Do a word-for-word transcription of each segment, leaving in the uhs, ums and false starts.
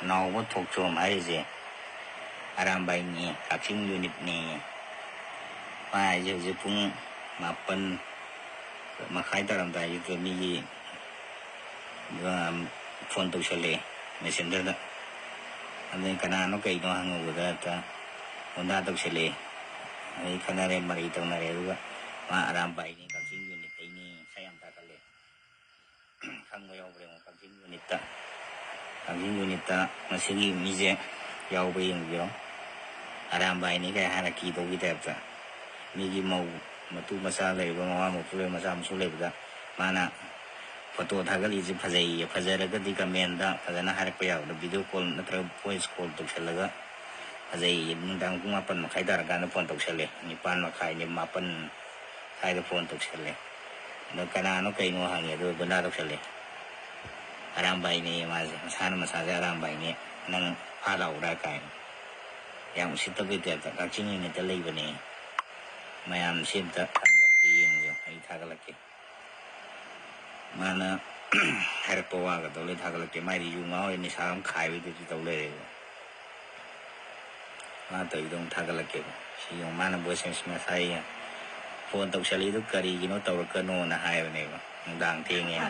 ꯅꯥꯎꯕ ꯊꯣꯛꯆꯣꯝ ꯍꯥꯏꯔꯤꯁꯦ ꯑꯔꯥꯝꯕꯥꯏꯅꯤ, ꯀꯛꯆꯤꯡ ꯌꯨꯅꯤꯠꯅꯤ꯫ ꯃꯥ ꯍꯥꯏꯁꯦ ꯍꯧꯖꯤꯛ ꯄꯨꯡ ꯃꯥꯄꯟ ꯃꯈꯥꯏ ꯇꯥꯔꯝꯗꯥꯏꯁꯤꯗ ꯃꯤꯒꯤ, ꯑ, ꯐꯣꯟ ꯇꯧꯁꯜꯂꯛꯑꯦ ꯃꯦꯁꯦꯟꯖꯔꯗ꯫ ꯑꯗꯨꯅ ꯀꯅꯥꯅꯣ ꯀꯩꯅꯣ ꯍꯪꯉꯨꯕꯗ ꯍꯦꯛꯇ ꯒꯨꯟꯗꯥ ꯇꯧꯁꯜꯂꯛꯑꯦ꯫ ꯑꯗꯩ ꯈꯠꯅꯔꯦ, ꯃꯔꯩ ꯇꯧꯅꯔꯦ꯫ ꯑꯗꯨꯒ ꯃꯥ ꯑꯔꯥꯝꯕꯥꯏꯅꯤ, ꯀꯛꯆꯤꯡ ꯌꯨꯅꯤꯠꯇꯩꯅꯤ, ꯏꯁꯩ ꯌꯥꯝ ꯇꯥꯈꯠꯂꯦ꯫ ꯈꯪꯕ ꯌꯥꯎꯕ꯭ꯔꯥ ꯌꯦꯡꯉꯣ, ꯀꯛꯆꯤꯡ ꯌꯨꯅꯤꯠꯇ꯫ ꯀꯛꯆꯤꯡ ꯌꯨꯅꯤꯠꯇ ꯉꯁꯤꯒꯤ ꯃꯤꯁꯦ ꯌꯥꯎꯕ꯭ꯔꯥ ꯌꯦꯡꯕꯤꯔꯣ꯫ ꯑꯔꯥꯝꯕꯥꯏꯅꯤ ꯀꯥꯏ ꯍꯥꯟꯅ ꯀꯤꯗꯧꯒꯤ ꯇꯥꯏꯞꯇ꯫ ꯃꯤꯒꯤ ꯃꯧ, ꯃꯇꯨ ꯃꯆꯥ ꯂꯩꯕ, ꯃꯋꯥ ꯃꯄꯨ ꯂꯩꯕ, ꯃꯆꯥ ꯃꯁꯨ ꯂꯩꯕꯗ ꯃꯥꯅ ꯐꯣꯇꯣ ꯊꯥꯒꯠꯂꯤꯁꯦ ꯐꯖꯩꯌꯦ꯫ ꯐꯖꯔꯒꯗꯤ ꯀꯃꯦꯟꯗ ꯐꯖꯅ ꯍꯥꯏꯔꯛꯄ ꯌꯥꯕꯗꯣ, ꯚꯤꯗꯤꯑꯣ ꯀꯣꯜ ꯅꯠꯇ꯭ꯔꯒ ꯚꯣꯏꯁ ꯀꯣꯜ ꯇꯧꯁꯜꯂꯒ ꯐꯖꯩꯌꯦ꯫ ꯅꯨꯡꯗꯥꯡ ꯄꯨꯡ ꯃꯥꯄꯟ ꯃꯈꯥꯏ ꯇꯥꯔꯀꯥꯟꯗ ꯐꯣꯟ ꯇꯧꯁꯜꯂꯦ꯫ ꯅꯤꯄꯥꯟ ꯃꯈꯥꯏꯅꯦ, ꯃꯥꯄꯟ ꯁ꯭ꯋꯥꯏꯗ ꯐꯣꯟ ꯇꯧꯁꯜꯂꯦ꯫ ꯑꯗꯣ ꯀꯅꯥꯅꯣ ꯀꯩꯅꯣ ꯍꯪꯉꯦ, ꯑꯗꯨꯒ ꯒꯨꯟꯗꯥ ꯇꯧꯁꯜꯂꯦ꯫ ꯑꯔꯥꯝꯕꯥꯏꯅꯦ ꯃꯥꯁꯦ, ꯃꯁꯥꯅ ꯃꯁꯥꯁꯦ ꯑꯔꯥꯝꯕꯥꯏꯅꯦ, ꯅꯪ ꯐꯥ ꯂꯥꯎꯔꯥ ꯀꯥꯏꯅ꯫ ꯌꯥꯝ ꯎꯁꯤꯠꯇꯕꯒꯤ ꯇꯥꯏꯞꯇ, ꯀꯛꯆꯤꯡ ꯌꯨꯅꯤꯠꯇ ꯂꯩꯕꯅꯦ꯫ ꯃꯌꯥꯝ ꯁꯤ ꯑꯝꯇ ꯌꯦꯡꯕꯤꯌꯨ, ꯑꯩ ꯊꯥꯒꯠꯂꯛꯀꯦ꯫ ꯃꯥꯅ ꯍꯥꯏꯔꯛꯄ ꯋꯥꯒꯗꯣ ꯂꯣꯏ ꯊꯥꯒꯠꯂꯛꯀꯦ꯫ ꯃꯥꯏꯗꯤ ꯌꯨ ꯉꯥꯎꯔꯦ, ꯅꯤꯁꯥ ꯑꯃ ꯈꯥꯏꯕꯩꯗꯨꯗꯤ ꯇꯧ ꯂꯩꯔꯦꯕ꯫ ꯃꯥ ꯇꯧꯔꯤꯗꯣ ꯑꯃꯨꯛ ꯊꯥꯒꯠꯂꯛꯀꯦꯕ꯫ ꯁꯤ ꯌꯦꯡꯉꯨ, ꯃꯥꯅ ꯚꯣꯏꯁ ꯃꯦꯁꯦꯖ ꯍꯥꯏꯌꯦ꯫ ꯐꯣꯟ ꯇꯧꯁꯜꯂꯤꯗꯨ ꯀꯔꯤꯒꯤꯅꯣ, ꯇꯧꯔꯛꯀꯅꯣꯅ ꯍꯥꯏꯕꯅꯦꯕ, ꯅꯨꯡꯗꯥꯡ ꯊꯦꯡꯉꯦꯅ꯫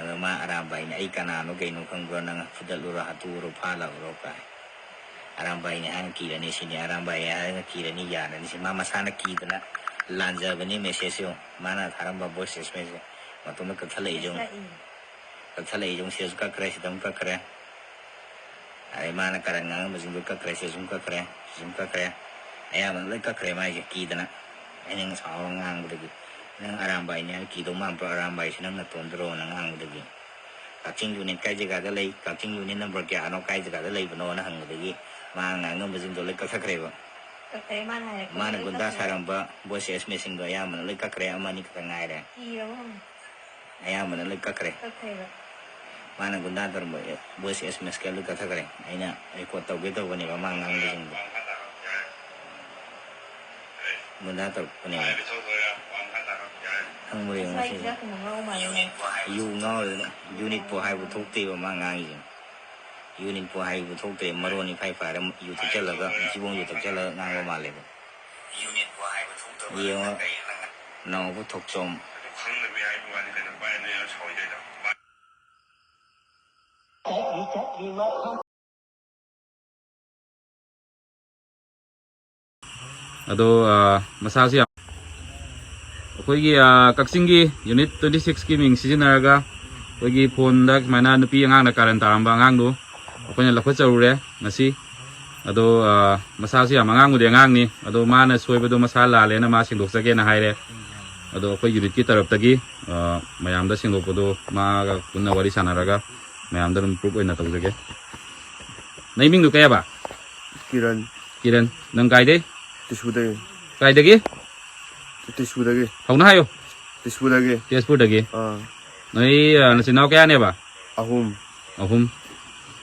ꯑꯗꯣ ꯃꯥ ꯑꯔꯥꯝꯕꯥꯏꯅ, "ꯑꯩ ꯀꯅꯥꯅꯣ ꯀꯩꯅꯣ ꯈꯪꯕ꯭ꯔꯣ? ꯅꯪ ꯐꯨꯗꯠꯂꯨꯔꯣ, ꯍꯥꯠꯇꯣꯛꯎꯔꯣ, ꯐꯥ ꯂꯥꯛꯎꯔꯣ?" ꯀꯥꯏ꯫ ꯑꯔꯥꯝꯕꯥꯏꯅꯦ ꯍꯥꯏꯅ ꯀꯤꯔꯅꯤ ꯁꯤꯅꯤ, ꯑꯔꯥꯝꯕꯥꯏꯅꯦ ꯍꯥꯏꯅ ꯀꯤꯔꯅꯤ, ꯌꯥꯔꯅꯤ ꯁꯤ꯫ ꯃꯥ ꯃꯁꯥꯅ ꯀꯤꯗꯅ ꯂꯥꯟꯖꯕꯅꯤ꯫ ꯃꯦꯁꯦꯖꯁꯦ ꯌꯦꯡꯉꯨ, ꯃꯥꯅ ꯊꯥꯔꯝꯕ ꯚꯣꯏꯁ ꯃꯦꯁꯦꯖꯁꯦ ꯃꯇꯣꯝꯇ ꯀꯛꯊꯠꯂꯛꯏꯁꯦ ꯌꯦꯡꯉꯨ꯫ ꯀꯛꯊꯠꯂꯛꯏꯁꯦ ꯌꯦꯡꯉꯨ, ꯁꯤꯗꯁꯨ ꯀꯛꯈ꯭ꯔꯦ, ꯁꯤꯗ ꯑꯃꯨꯛ ꯀꯛꯈ꯭ꯔꯦ꯫ ꯑꯗꯩ ꯃꯥꯅ ꯀꯔꯟ ꯉꯥꯡꯉꯝꯕꯁꯤꯡꯗꯣ ꯀꯛꯈ꯭ꯔꯦ, ꯁꯤꯁꯨ ꯑꯃꯨꯛ ꯀꯛꯈ꯭ꯔꯦ, ꯁꯤꯁꯨ ꯑꯃꯨꯛ ꯀꯛꯈ꯭ꯔꯦ꯫ ꯑꯌꯥꯝꯕꯅ ꯂꯣꯏ ꯀꯛꯈ꯭ꯔꯦ ꯃꯥꯏꯁꯦ ꯀꯤꯗꯅ꯫ ꯑꯩꯅ ꯉꯁꯥꯏ ꯉꯥꯡꯕꯗꯒꯤ, "ꯅꯪ ꯑꯔꯥꯝꯕꯥꯏꯅꯦ ꯍꯥꯏꯅ ꯀꯤꯗꯧ ꯃꯥꯟꯕ꯭ꯔꯣ? ꯑꯔꯥꯝꯕꯥꯏꯁꯦ ꯅꯪ ꯅꯇꯣꯟꯗꯔꯣꯅ ꯉꯥꯡꯕꯗꯒꯤ꯫ ꯀꯛꯆꯤꯡ ꯌꯨꯅꯤꯠ ꯀꯥꯏ ꯖꯒꯥꯗ ꯂꯩ? ꯀꯛꯆꯤꯡ ꯌꯨꯅꯤꯠ ꯅꯝꯕꯔ ꯀꯌꯥꯅꯣ? ꯀꯥꯏ ꯖꯒꯥꯗ ꯂꯩꯕꯅꯣꯅ?" ꯍꯪꯕꯗꯒꯤ ꯃꯥꯅ ꯉꯥꯡꯉꯝꯕꯁꯤꯡꯗꯣ ꯂꯣꯏ ꯀꯛꯊꯠꯈ꯭ꯔꯦꯕ꯫ ꯀꯛꯊꯠꯂꯦ, ꯃꯥꯅ ꯍꯥꯏꯔꯛꯄꯗꯣ ꯃꯥꯅ ꯂꯣꯏ ꯒꯨꯟꯗꯥ ꯀꯛꯈ꯭ꯔꯦ꯫ ꯁꯥꯔꯝꯕ ꯚꯣꯏꯁ ꯑꯦꯁ ꯃꯦꯁꯦꯖꯁꯤꯡꯗꯣ ꯑꯌꯥꯝꯕꯅ ꯂꯣꯏ ꯀꯛꯈ꯭ꯔꯦ, ꯑꯃ ꯑꯅꯤ ꯈꯛꯇ ꯉꯥꯏꯔꯦ꯫ ꯀꯤꯔꯕ ꯈꯪꯗꯦ꯫ ꯑꯌꯥꯝꯕꯅ ꯂꯣꯏ ꯀꯛꯈ꯭ꯔꯦ꯫ ꯀꯛꯈ꯭ꯔꯦꯕ꯫ ꯃꯥꯅ ꯒꯨꯟꯗꯥ ꯇꯧꯔꯝꯕ ꯚꯣꯏꯁ ꯑꯦꯁ ꯃꯦꯁꯦꯖ ꯀꯌꯥ ꯂꯣꯏ ꯀꯛꯊꯠꯈ꯭ꯔꯦ꯫ ꯑꯩꯅ ꯔꯦꯀꯣꯔꯗ ꯇꯧꯒꯦ ꯇꯧꯕꯅꯦꯕ ꯃꯥ ꯉꯥꯡꯕꯁꯤꯡꯗꯣ꯫ ꯒꯨꯟꯗꯥ ꯇꯧꯔꯛꯄꯅꯦꯕ꯫ ꯈꯪꯕ꯭ꯔꯥ ꯌꯦꯡꯉꯣ ꯁꯤꯁꯦ꯫ ꯌꯨ ꯉꯥꯎꯔꯗꯅ ꯌꯨꯅꯤꯠꯄꯨ ꯍꯥꯏꯕ ꯊꯣꯛꯇꯦꯕ ꯃꯥ ꯉꯥꯡꯉꯤꯁꯦ꯫ ꯌꯨꯅꯤꯠꯄꯨ ꯍꯥꯏꯕ ꯊꯣꯛꯇ꯭ꯔꯦ, ꯃꯔꯣꯟ ꯏꯐꯥꯏ ꯐꯥꯏꯔꯦ, ꯌꯨ ꯊꯛꯆꯜꯂꯒ, ꯃꯊꯤꯕꯣꯡ ꯌꯨ ꯊꯛꯆꯜꯂꯒ ꯉꯥꯡꯕ ꯃꯥꯜꯂꯦꯕ꯫ ꯌꯦꯡꯉꯣ, ꯅꯥꯎꯕ ꯊꯣꯛꯆꯣꯝ꯫ ꯑꯗꯣ, ꯑ, ꯃꯁꯥꯁꯨ ꯌꯥꯝ, ꯑꯩꯈꯣꯏꯒꯤ, ꯑ, ꯀꯛꯆꯤꯡꯒꯤ ꯌꯨꯅꯤꯠ ꯇ꯭ꯋꯦꯟꯇꯤ ꯁꯤꯛꯁꯀꯤ ꯃꯤꯡ ꯁꯤꯖꯤꯟꯅꯔꯒ ꯑꯩꯈꯣꯏꯒꯤ ꯐꯣꯟꯗ ꯁꯨꯃꯥꯏꯅ ꯅꯨꯄꯤ ꯑꯉꯥꯡꯅ ꯀꯥꯔꯟ ꯇꯥꯔꯝꯕ ꯑꯉꯥꯡꯗꯣ ꯑꯩꯈꯣꯏꯅ ꯂꯧꯈꯠꯆꯔꯨꯔꯦ ꯉꯁꯤ꯫ ꯑꯗꯣ, ꯑ, ꯃꯁꯥꯁꯨ ꯌꯥꯝ ꯑꯉꯥꯡꯕꯨꯗꯤ ꯑꯉꯥꯡꯅꯤ, ꯑꯗꯣ ꯃꯥꯅ ꯁꯣꯏꯕꯗꯣ ꯃꯁꯥ ꯂꯥꯜꯂꯦꯅ ꯃꯥ ꯁꯦꯡꯗꯣꯛꯆꯒꯦꯅ ꯍꯥꯏꯔꯦ꯫ ꯑꯗꯣ ꯑꯩꯈꯣꯏ ꯌꯨꯅꯤꯠꯀꯤ ꯇꯔꯞꯇꯒꯤ, ꯑ, ꯃꯌꯥꯝꯗ ꯁꯦꯡꯗꯣꯛꯄꯗꯣ ꯃꯥꯒ ꯄꯨꯟꯅ ꯋꯥꯔꯤ ꯁꯥꯟꯅꯔꯒ ꯃꯌꯥꯝꯗ ꯑꯗꯨꯝ ꯄ꯭ꯔꯨꯞ ꯑꯣꯏꯅ ꯇꯧꯖꯒꯦ꯫ ꯅꯪ ꯃꯤꯡꯗꯣ ꯀꯩ ꯍꯥꯏꯕ? ꯀꯤꯔꯟ꯫ ꯀꯤꯔꯟ꯫ ꯅꯪ ꯀꯥꯏꯗꯩ? ꯇꯤꯁꯄꯨꯗꯒꯤ꯫ ꯀꯥꯏꯗꯒꯤ? ꯇꯤꯁꯄꯨꯗꯒꯤ꯫ ꯍꯧꯅ ꯍꯥꯏꯌꯨ꯫ ꯇꯤꯁꯄꯨꯗꯒꯤ꯫ ꯇꯦꯖꯄꯨꯔꯗꯒꯤ꯫ ꯑꯥ꯫ ꯅꯣꯏ, ꯑ, ꯅꯆꯤꯟ ꯅꯅꯥꯎ ꯀꯌꯥꯅꯦꯕ? ꯑꯍꯨꯝ꯫ ꯑꯍꯨꯝ꯫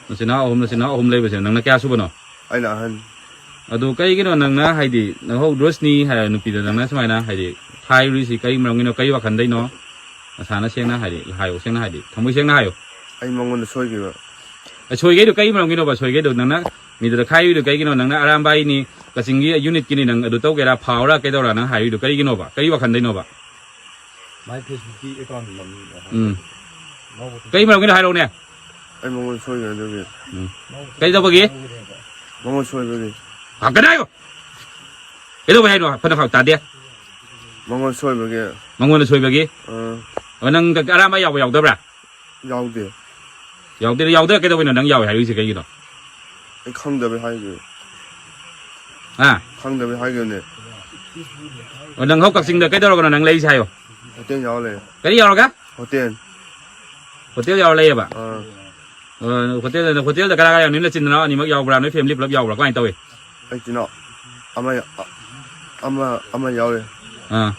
ꯅꯆꯤꯟ ꯅꯅꯥꯎ ꯑꯍꯨꯝ, ꯅꯆꯤꯟ ꯅꯅꯥꯎ ꯑꯍꯨꯝ ꯂꯩꯕꯁꯦ ꯅꯪꯅ ꯀꯌꯥ ꯁꯨꯕꯅꯣ? ꯑꯩꯅ ꯑꯍꯟ꯫ ꯑꯗꯨ ꯀꯩꯒꯤꯅꯣ ꯅꯪꯅ, ꯍꯥꯏꯗꯤ, ꯅꯪꯍꯧ ꯔꯣꯁꯅꯤ ꯍꯥꯏꯕ ꯅꯨꯄꯤꯗ ꯅꯪꯅ ꯁꯨꯃꯥꯏꯅ, ꯍꯥꯏꯗꯤ, ꯍꯥꯏꯔꯨꯔꯤꯁꯤ ꯀꯔꯤ ꯃꯔꯝꯒꯤꯅꯣ, ꯀꯔꯤ ꯋꯥꯈꯟꯗꯩꯅꯣ? ꯅꯁꯥꯅ ꯁꯦꯡꯅ, ꯍꯥꯏꯗꯤ, ꯍꯥꯏꯌꯨ, ꯁꯦꯡꯅ, ꯍꯥꯏꯗꯤ, ꯊꯃꯣꯏ ꯁꯦꯡꯅ ꯍꯥꯏꯌꯨ꯫ ꯑꯩ ꯃꯉꯣꯟꯗ ꯁꯣꯏꯈꯤꯕ꯫ ꯑꯦ, ꯁꯣꯏꯒꯩꯗꯣ ꯀꯩ ꯃꯔꯝꯒꯤꯅꯣꯕ? ꯁꯣꯏꯒꯩꯗꯣ ꯅꯪꯅ ꯃꯤꯗꯨꯗ ꯈꯥꯏꯔꯤꯗꯣ ꯀꯩꯒꯤꯅꯣ? ꯅꯪꯅ ꯑꯔꯥꯝꯕꯥꯏꯅꯤ, ꯀꯛꯆꯤꯡꯒꯤ ꯌꯨꯅꯤꯠꯀꯤꯅꯤ, ꯅꯪ ꯑꯗꯨ ꯇꯧꯒꯦꯔꯥ, ꯐꯥꯎꯔꯥ, ꯀꯩꯗꯧꯔꯥ ꯅꯪ ꯍꯥꯏꯔꯤꯗꯣ ꯀꯔꯤꯒꯤꯅꯣꯕ? ꯀꯔꯤ ꯋꯥꯈꯟꯗꯩꯅꯣꯕ? ꯃꯥꯏ ꯐꯦꯁꯕꯨꯛꯀꯤ ꯑꯦꯀꯥꯎꯟ ꯃꯃꯤꯡ ꯎꯝ꯫ ꯀꯩ ꯃꯔꯝꯒꯤꯅꯣ ꯍꯥꯏꯔꯛꯎꯅꯦ꯫ ꯑꯩ ꯃꯉꯣꯟꯗ ꯁꯣꯏꯈ꯭ꯔꯦ ꯑꯗꯨꯒꯤ꯫ ꯎꯝ꯫ ꯀꯩꯗꯧꯕꯒꯤ? ꯃꯉꯣꯟꯗ ꯁꯣꯏꯕꯒꯤ꯫ ꯍꯪꯒꯅꯤ ꯍꯥꯏꯌꯣ꯫ ꯀꯩꯗꯧꯕ ꯍꯥꯏꯅꯣ? ꯐꯅ ꯐꯥꯎ ꯇꯥꯗꯦ꯫ ꯃꯉꯣꯟꯗ ꯁꯣꯏꯕꯒꯤ꯫ ꯃꯉꯣꯟꯗ ꯁꯣꯏꯕꯒꯤ? ꯑꯥ꯫ ꯑꯣ, ꯅꯪ ꯑꯔꯥꯝꯕꯥꯏ ꯌꯥꯎꯕ ꯌꯥꯎꯗꯕ꯭ꯔꯥ? ꯌꯥꯎꯗꯦ꯫ ꯌꯥꯎꯗꯦ, ꯌꯥꯎꯗ꯭ꯔ ꯀꯩꯗꯧꯕꯩꯅꯣ ꯅꯪ ꯌꯥꯎꯋꯦ ꯍꯥꯏꯔꯤꯁꯦ ꯀꯩꯒꯤꯅꯣ? ꯑꯩ ꯈꯪꯗꯕꯩ ꯍꯥꯏꯈꯤꯕ꯫ ꯍꯥ? ꯈꯪꯗꯕꯩ ꯍꯥꯏꯈꯤꯕꯅꯦ꯫ ꯑꯣ, ꯅꯪ ꯍꯧ ꯀꯛꯆꯤꯡꯗ ꯀꯩꯗꯧꯔꯒꯅꯣ ꯅꯪ ꯂꯩꯔꯤꯁꯦ ꯍꯥꯏꯌꯣ? ꯍꯣꯇꯦꯜ ꯌꯥꯎꯔ ꯂꯩꯔꯦ꯫ ꯀꯔꯤ ꯌꯥꯎꯔꯒ? ꯍꯣꯇꯦꯜ꯫ ꯍꯣꯇꯦꯜ ꯌꯥꯎꯔ ꯂꯩꯌꯦꯕ? ꯑꯥ꯫ ꯑꯣ, ꯍꯣꯇꯦꯜꯗ, ꯍꯣꯇꯦꯜꯗ ꯀꯅꯥ ꯀꯅꯥ ꯌꯥꯎ-, ꯅꯣꯏ ꯅꯆꯤꯟ ꯅꯅꯥꯎ ꯑꯅꯤꯃꯛ ꯌꯥꯎꯕ꯭ꯔꯥ? ꯅꯣꯏ ꯐꯦꯃꯤꯂꯤ ꯄꯨꯂꯞ ꯌꯥꯎꯕ꯭ꯔꯥ? ꯀꯃꯥꯏꯅ ꯇꯧꯋꯤ? ꯑꯩ ꯏꯆꯤꯟ ꯏꯅꯥꯎ ꯑꯃ ꯌꯥ-, ꯑꯃ, ꯑꯃ ꯌꯥꯎꯔꯦ꯫ ꯑꯥ꯫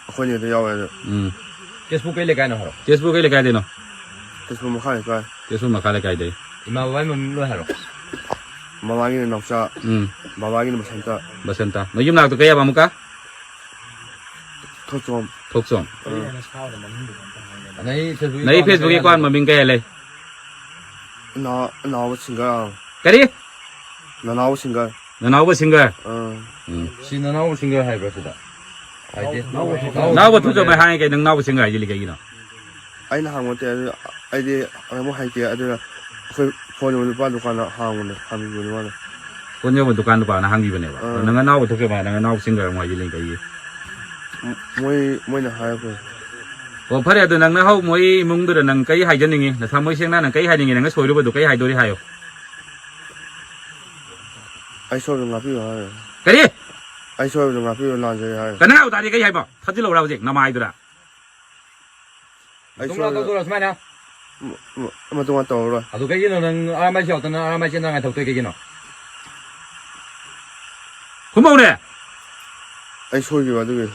ꯑꯩꯈꯣꯏ ꯅꯦꯗ ꯌꯥꯎꯔꯦ ꯑꯗꯣ꯫ ꯎꯝ꯫ ꯇꯦꯖꯄꯨꯔ ꯀꯩ ꯂꯩꯀꯥꯏꯅꯣ ꯍꯥꯏꯔꯣ? ꯇꯦꯖꯄꯨꯔ ꯀꯩ ꯂꯩꯀꯥꯏꯗꯩꯅꯣ? ꯇꯦꯖꯄꯨꯔ ꯃꯈꯥ ꯂꯩꯀꯥꯏ꯫ ꯇꯦꯖꯄꯨꯔ ꯃꯈꯥ ꯂꯩꯀꯥꯏꯗꯩ꯫ ꯏꯃꯥ ꯕꯕꯥꯒꯤ ꯃꯃꯤꯡ ꯂꯣꯏ ꯍꯥꯏꯔꯣ꯫ ꯃꯃꯥꯒꯤꯅ ꯅꯥꯎꯆꯥ, ꯎꯝ꯫ ꯕꯕꯥꯒꯤꯅ ꯕꯁꯟꯇ꯫ ꯕꯁꯟꯇ꯫ ꯅꯣꯏ ꯌꯨꯝ ꯅꯥꯛꯇꯨ ꯀꯩ ꯍꯥꯏꯕ ꯑꯃꯨꯛꯀ? ꯊꯣꯛꯆꯣꯝ꯫ ꯊꯣꯛꯆꯣꯝ꯫ ꯑꯥ꯫ ꯅꯩ ꯐꯦꯁꯕꯨꯛ ꯅꯩ ꯑꯦꯀꯥꯎꯟ ꯐꯦꯁꯕꯨꯛ ꯀꯌꯥ ꯑꯦꯀꯥꯎꯟ ꯂꯩ? ꯃꯃꯤꯡ ꯀꯩ ꯂꯩ? ꯅꯅꯥꯎ-, ꯅꯅꯥꯎꯕ singer꯫ ꯀꯔꯤ? ꯅꯅꯥꯎꯕ singer꯫ ꯅꯅꯥꯎꯕ singer? ꯑꯥ꯫ ꯎꯝ꯫ ꯁꯤ ꯅꯅꯥꯎꯕ singer ꯍꯥꯏꯕ꯭ꯔꯥ ꯁꯤꯗ? ꯍꯥꯏꯗꯤ? ꯅꯅꯥꯎꯕ ꯊꯣꯛꯆꯕ ꯍꯥꯏ ꯀꯩ, ꯅꯪ ꯅꯅꯥꯎꯕ singer ꯍꯥꯏꯁꯤꯗꯤ ꯀꯩꯒꯤꯅꯣ? ꯑꯩꯅ ꯍꯥꯡꯕ ꯅꯠꯇꯦ, ꯑꯗꯨ ꯑꯩꯗꯤ ꯑꯃꯨꯛ ꯍꯩꯇꯦ, ꯑꯗꯨꯅ ꯑꯩꯈꯣꯏ phone ꯌꯣꯟꯕ ꯅꯨꯄꯥ ꯗꯨꯀꯥꯟꯗ ꯍꯥꯡꯕꯅꯦ, ꯍꯥꯡꯕꯤꯕꯅꯦ ꯃꯥꯅ꯫ Phone ꯌꯣꯟꯕ ꯗꯨꯀꯥꯟ ꯅꯨꯄꯥꯅ ꯍꯥꯡꯕꯤꯕꯅꯦꯕ꯫ ꯑꯥ꯫ ꯅꯪ ꯅꯅꯥꯎꯕ ꯊꯣꯛꯆꯕ ꯍꯥꯏ, ꯅꯪ ꯅꯅꯥꯎꯕ singer ꯑꯃꯨꯛ ꯍꯥꯏꯖꯤꯜꯂꯤ ꯀꯩꯒꯤ? ꯃꯣꯏ, ꯃꯣꯏꯅ ꯍꯥꯏꯔꯛꯄꯅꯦ꯫ ꯑꯣ, ꯐꯔꯦ, ꯑꯗꯨ ꯅꯪꯅ ꯍꯧ-, ꯃꯣꯏ ꯏꯃꯨꯡꯗꯨꯗ ꯅꯪ ꯀꯔꯤ ꯍꯥꯏꯖꯅꯤꯡꯉꯤ? ꯅꯊꯃꯣꯏ ꯁꯦꯡꯅ ꯅꯪ ꯀꯔꯤ ꯍꯥꯏꯅꯤꯡꯉꯤ? ꯅꯪꯅ ꯁꯣꯏꯔꯨꯕꯗꯨ ꯀꯔꯤ ꯍꯥꯏꯗꯣꯔꯤ ꯍꯥꯏꯌꯣ꯫ ꯑꯩ ꯁꯣꯏꯕꯗꯣ ꯉꯥꯛꯄꯤꯌꯨ ꯍꯥꯏꯔꯦ꯫ ꯀꯔꯤ? ꯑꯩ ꯁꯣꯏꯕꯗꯣ ꯉꯥꯛꯄꯤꯌꯨ, ꯂꯥꯟꯖꯔꯦ ꯍꯥꯏꯔꯦ꯫ ꯀꯅꯥ ꯇꯥꯗꯦ ꯀꯔꯤ ꯍꯥꯏꯕ? ꯊꯥꯖꯤꯜꯂꯧꯔꯥ ꯍꯧꯖꯤꯛ ꯅꯃꯥꯏꯗꯨꯗ꯫ ꯑꯩ ꯃꯇꯨꯡ ꯁꯣꯏꯕꯗꯣ ꯇꯧꯗꯣꯏꯔꯣ ꯁꯨꯃꯥꯏꯅ? ꯃ-, ꯃ-, ꯃꯇꯨꯡ ꯇꯧꯔꯔꯣꯏ꯫ ꯑꯗꯨ ꯀꯩꯒꯤꯅꯣ ꯅꯪ ꯑꯔꯥꯝꯕꯥꯏ ꯌꯥꯎꯗꯅ ꯑꯔꯥꯝꯕꯥꯏ ꯆꯦꯟꯗꯅꯉꯥꯏ ꯊꯣꯛꯇꯣꯏ ꯀꯩꯒꯤꯅꯣ? ꯈꯨꯝꯃꯧꯅꯦ꯫ ꯑꯩ ꯁꯣꯏꯈꯤꯕ ꯑꯗꯨꯒꯤ꯫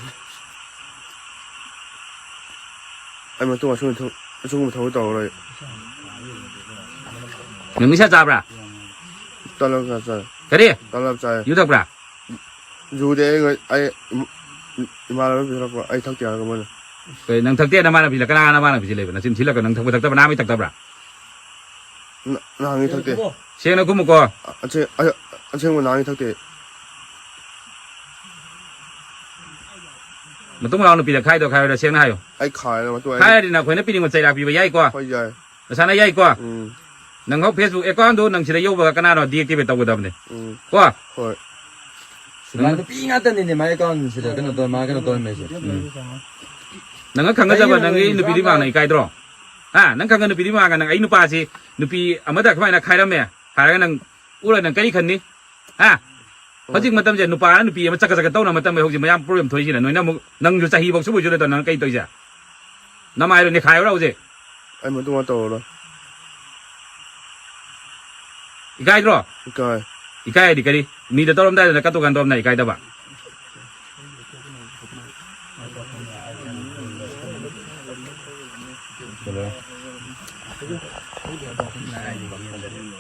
ꯑꯩ ꯃꯇꯨꯡ ꯑꯁꯨꯝ ꯊꯕꯛ, ꯑꯁꯤꯒꯨꯝꯕ ꯊꯕꯛ ꯇꯧꯔꯔꯣꯏ꯫ ꯅꯪ ꯅꯤꯁꯥ ꯆꯥꯕ꯭ꯔꯥ? ꯇꯂꯞ ꯆꯥ ꯆꯥꯏ꯫ ꯀꯔꯤ? ꯇꯂꯞ ꯆꯥꯏ꯫ ꯌꯨ ꯊꯛꯄ꯭ꯔꯥ? ꯌꯨꯗꯤ ꯑꯩ, ꯑꯩ ꯏꯃ-, ꯏꯃꯥꯟꯅꯕꯅ ꯄꯤꯊꯛꯄ, ꯑꯩ ꯊꯛꯇꯦ ꯍꯥꯏꯔꯒ ꯃꯣꯏꯅ꯫ ꯀꯩ, ꯅꯪ ꯊꯛꯇꯦ, ꯅꯃꯥꯟꯅꯕꯤ ꯄꯤꯁꯤꯜꯂꯦ? ꯀꯅꯥ ꯅꯃꯥꯟꯅꯕꯤ ꯄꯤꯁꯤꯜꯂꯦꯕ? ꯅꯆꯤꯟ ꯊꯤꯜꯂꯛꯀꯅꯨ, ꯅꯪ ꯊꯛꯄ ꯊꯛꯇꯕ, ꯅꯍꯥꯟꯉꯩ ꯊꯛꯇꯕ꯭ꯔꯥ? ꯅ-, ꯅꯍꯥꯟꯉꯩ ꯊꯛꯇꯦ꯫ ꯁꯦꯡꯅ ꯈꯨꯝꯃꯨꯀꯣ꯫ ꯑ-, ꯑꯁꯦ-, ꯑ-, ꯑꯁꯦꯡꯕ ꯅꯍꯥꯟꯉꯩ ꯊꯛꯇꯦ꯫ ꯃꯇꯨꯡ ꯃꯅꯥꯎ ꯅꯨꯄꯤꯗ ꯈꯥꯏꯗꯣ ꯈꯥꯏꯔꯣꯏꯗ ꯁꯦꯡꯅ ꯍꯥꯏꯌꯨ꯫ ꯑꯩ ꯈꯥꯏꯔꯦ ꯃꯇꯨꯡ ꯑꯩ ꯈꯥꯏꯔꯗꯤ ꯅꯈꯣꯏꯅ ꯄꯤꯅꯤꯡꯕ ꯆꯩꯔꯥꯛ ꯄꯤꯕ ꯌꯥꯏꯀꯣ? ꯍꯣꯏ, ꯌꯥꯏ꯫ ꯅꯁꯥꯅ ꯌꯥꯏꯀꯣ? ꯎꯝ꯫ ꯅꯪ ꯍꯧ Facebook account ꯗꯨ ꯅꯪ ꯁꯤꯗ ꯌꯧꯕꯒ ꯀꯅꯥꯅꯣ deactivate ꯇꯧꯒꯗꯕꯅꯤ꯫ ꯎꯝ꯫ ꯀꯣ? ꯍꯣꯏ꯫ ꯁꯤꯗ ꯅꯨꯄꯤ ꯉꯥꯛꯇꯅꯤꯅꯦ ꯃꯥꯏ account ꯁꯤꯗ ꯀꯩꯅꯣ ꯇꯧ-, ꯃꯥ ꯀꯩꯅꯣ ꯇꯧꯔꯝꯃꯤꯁꯦ꯫ ꯎꯝ꯫ ꯅꯪꯅ ꯈꯪꯅꯖꯕ ꯀꯩꯒꯤꯅꯣ ꯅꯪꯒꯤ ꯅꯣꯏ ꯅꯨꯄꯤꯗꯤ ꯏꯆꯥ ꯃꯥꯡꯅ ꯏꯀꯥꯏꯗ꯭ꯔꯣ? ꯍꯥ? ꯅꯪ ꯈꯪꯅ ꯅꯨꯄꯤꯗꯤ ꯃꯥꯡꯅ ꯅꯪ ꯑꯩ ꯅꯨꯄꯥꯁꯤ ꯅꯨꯄꯤ ꯑꯃꯗ ꯀꯃꯥꯏꯅ ꯈꯥꯏꯔꯝꯃꯦ ꯍꯥꯏꯔꯒ ꯅꯪ ꯎꯔ ꯅꯪ ꯀꯔꯤ ꯈꯟꯅꯤ? ꯍꯥ? ꯍꯣꯏ꯫ ꯍꯧꯖꯤꯛ ꯃꯇꯝꯁꯦ ꯅꯨꯄꯥꯅ ꯅꯨꯄꯤ ꯑꯃ ꯆꯀꯠ ꯆꯀꯠ ꯇꯧꯅ ꯃꯇꯝ ꯍꯧꯖꯤꯛ ꯃꯌꯥꯝ problem ꯊꯣꯛꯏꯁꯤꯅ ꯅꯣꯏꯅ ꯑꯃꯨꯛ ꯅꯪꯁꯨ ꯆꯍꯤ ꯐꯥꯎ ꯁꯨꯕꯩꯁꯨ ꯅꯠꯇꯅ ꯅꯪ ꯀꯩ ꯇꯧꯔꯤꯁꯦ? ꯅꯃꯥꯏꯗꯣ ꯅꯦꯈꯥꯏꯔꯨꯔꯥ ꯍꯧꯖꯤꯛ꯫ ꯑꯩ ꯃꯇꯨꯡ ꯇꯧꯔꯔꯣꯏ꯫ ꯏꯀꯥꯏꯗ꯭ꯔꯣ? ꯏꯀꯥꯏ꯫ ꯏꯀꯥꯏ ꯍꯥꯏꯗꯤ ꯀꯔꯤ? ꯃꯤꯗ ꯇꯧꯔꯝꯗꯥꯏꯗ ꯀꯠꯇꯨ ꯀꯥꯟ ꯇꯧꯔꯝꯗꯥꯏ ꯏꯀꯥꯏꯗꯕ?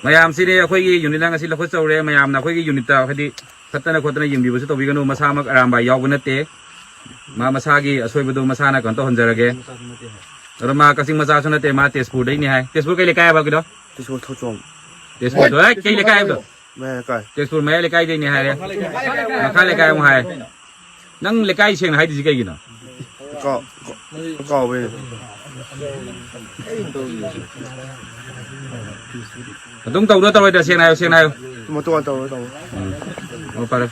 ꯃꯌꯥꯝꯁꯤꯅꯤ ꯑꯩꯈꯣꯏꯒꯤ unit ꯅ ꯉꯁꯤ ꯂꯧꯈꯠꯆꯧꯔꯦ꯫ ꯃꯌꯥꯝꯅ ꯑꯩꯈꯣꯏꯒꯤ unit ꯇ ꯍꯥꯏꯗꯤ ꯐꯠꯇꯅ ꯈꯣꯠꯇꯅ ꯌꯦꯡꯕꯤꯕꯁꯨ ꯇꯧꯕꯤꯒꯅꯨ꯫ ꯃꯁꯥꯃꯛ ꯑꯔꯥꯝꯕꯥꯏ ꯌꯥꯎꯕ ꯅꯠꯇꯦ꯫ ꯃꯥ ꯃꯁꯥꯒꯤ ꯑꯁꯣꯏꯕꯗꯣ ꯃꯁꯥꯅ ꯀꯩꯅꯣ ꯇꯧꯍꯟꯖꯔꯒꯦ꯫ ꯑꯗꯣ ꯃꯥ ꯀꯛꯆꯤꯡ ꯃꯆꯥꯁꯨ ꯅꯠꯇꯦ, ꯃꯥ ꯇꯦꯖꯄꯨꯔꯗꯩꯅꯤ ꯍꯥꯏ꯫ ꯇꯦꯖꯄꯨꯔ ꯀꯩ ꯂꯩꯀꯥꯏ ꯍꯥꯏꯕ ꯀꯩꯅꯣ? ꯇꯦꯖꯄꯨꯔ ꯊꯣꯛꯆꯣꯝ꯫ ꯇꯦꯖꯄꯨꯔꯗꯣ, ꯑꯦ, ꯀꯩ ꯂꯩꯀꯥꯏ ꯍꯥꯏꯕꯗꯣ? ꯃꯌꯥꯏ ꯂꯩꯀꯥꯏ꯫ ꯇꯦꯖꯄꯨꯔ ꯃꯌꯥꯏ ꯂꯩꯀꯥꯏꯗꯩꯅꯦ ꯍꯥꯏꯔꯦ꯫ ꯃꯈꯥ ꯂꯩꯀꯥꯏ ꯑꯃꯨꯛ ꯍꯥꯏ꯫ ꯅꯪ ꯂꯩꯀꯥꯏ ꯁꯦꯡꯅ ꯍꯥꯏꯗ꯭ꯔꯤꯁꯤ ꯀꯩꯒꯤꯅꯣ? ꯀꯥꯎ-, ꯀꯥꯎ-, ꯀꯥꯎꯕꯩꯅꯦ꯫ ꯑꯗꯨꯝ ꯇꯧꯗ ꯇꯧꯔꯣꯏꯗ, ꯁꯦꯡꯅ ꯍꯥꯏꯌꯨ, ꯁꯦꯡꯅ ꯍꯥꯏꯌꯨ꯫ ꯃꯇꯣꯟ ꯇꯧꯔꯣꯏ, ꯇꯧꯔꯣꯏ꯫ ꯎꯝ꯫ ꯑꯣ, ꯐꯔꯦ꯫